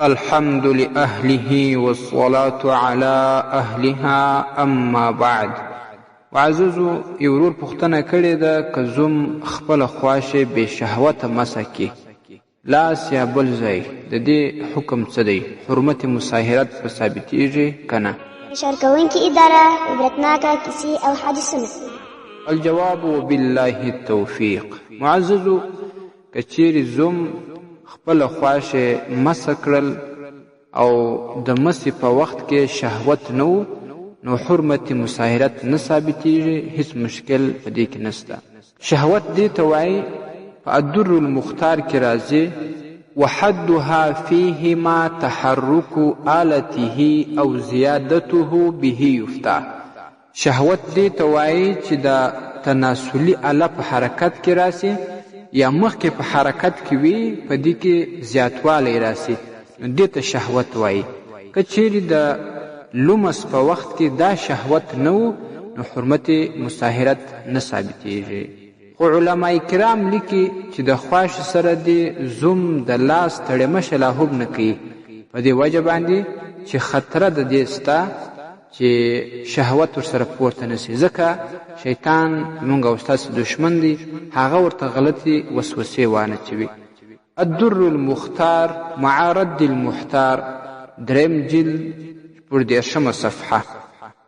الحمد لأهله والصلاة على أهلها أما بعد. معززو، یو ورور پوښتنه کړې ده که زوم خپله خواښې بې شهوته مسح کړي، لاس یا بل ځای، د دې حکم څه دی؟ حرمت مصاهرت به ثابتیږي که نه؟ نشر کوونکې اداره، عبرتناکه کیسې او حدیثونه. الجواب وبالله التوفیق. معززو، که چیرې زوم خپله خواښې مسح کړل او د مسې په وخت کې شهوت نه و، نو حرمت مصاهرت نه ثابتیږي، هیڅ مشکل په دې کې نشته. شهوت دې ته وایي، په الدر المختار کې راځي: وحدها فيهما تحرك آلته او زیادته به یفتا. شهوت دې ته وایي چې د تناسلي اله په حرکت کې راسي یا مخکې په حرکت کې وي، په دې کې زیاتوالی راسي، نو دې ته شهوت وایي. که چیرې د لمس په وخت کې دا شهوت نه و، نو حرمت مصاهرت نه ثابتیږي. خو علما کرام لیکي چې د خواښې سره دې زوم د لاس تړمشه لا هم نه کوي، په دې وجه باندې چې خطره د دې سته چې شهوت ورسره پورته نه سي، ځکه شیطان زموږ او ستاسې دښمن دی، هغه ورته غلطې وسوسې وانه چوي. الدر المختار مع رد المحتار، دریم جلد، 36مه صفحه،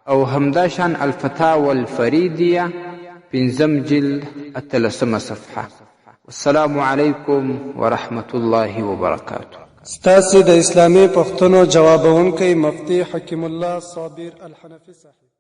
او همداشان الفتاوى الفریدیه، پنځم جلد، 18مه صفحه. والسلام علیکم ورحمة الله وبرکاته. ستاسې د اسلامي پوښتنو جوابوونکی مفتي حکیم الله صابر الحنفي صاحب.